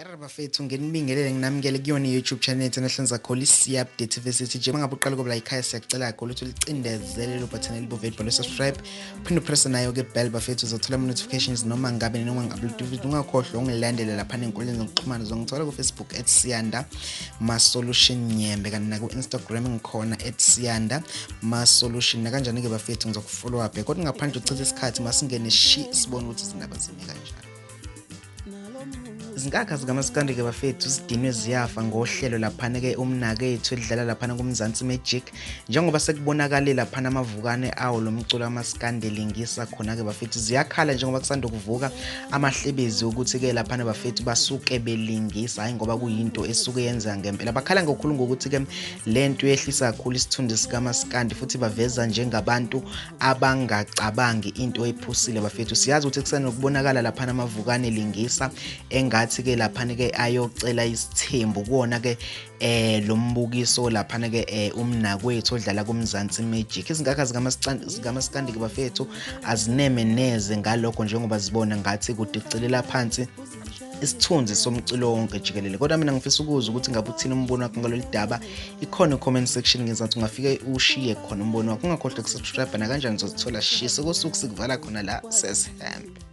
Yara bafethu, nginibingelele nginamukele kuyona i-YouTube channel yethu enehlanza khona isiya update vesithi nje mangabe uqala ukuba la ekhaya, siyacela kakhulu ukuthi ulicindezele lo button elibomvu elibhalwe subscribe, uphinde upresse nayo ke bell bafethu, uzothola ama-notifications noma ngabe noma ngabe. Ungakhohlwa ungilandele lapha nenkundleni zokuxhumana, uzongithola ku-Facebook @SiyandaMaSolution Nyembe, kanti naku-Instagram ngikhona @SiyandaMaSolution. Nakanjani-ke bafethu, ngizokufollow up, kodwa ngaphandle uchitha isikhathi, masingene shi sibone ukuthi izindaba zimi kanjani. Izinkakha zikamaskandi-ke bafethu zidinwe ziyafa ngohlelo laphana-ke umnakethu elidlala laphana kuMzansi Magic, njengoba sekubonakale laphana amavukane awo lo mculo kamaskandi elingisa khona-ke bafethu. Ziyakhala njengoba kusanda kuvuka amahlebezi ukuthi-ke laphana bafethu basuke belingisa, hhayi ngoba kuyinto esuke yenzeka ngempela. Bakhala ngokhulu ngokuthi-ke le nto yehlisa kakhulu isithunzi sikamaskandi, futhi baveza njengabantu abangacabangi into ephusile bafethu. Siyazi ukuthi kusanokubonakala laphana amavukane lingisa engathi-ke laphana-ke ayocela isithembu kuwona-ke lo mbukiso laphana-ke umnakwethu odlala kuMzansi Magic. Izinkakha zikamaskandi-ke bafethu azineme neze ngalokho, njengoba zibona ngathi kudicelela phansi isithunzi somculo wonke jikelele. Kodwa mina ngifisa ukuzwa ukuthi ngabe uthini umbono wakho ngalolu daba. Ikhona i-comment section ngezansi, ungafike ushiye khona umbono wakho. Ungakhohlwa ukusubscribe, nakanjani uzozithola shisa kosuku sikuvala khona la sesihambe.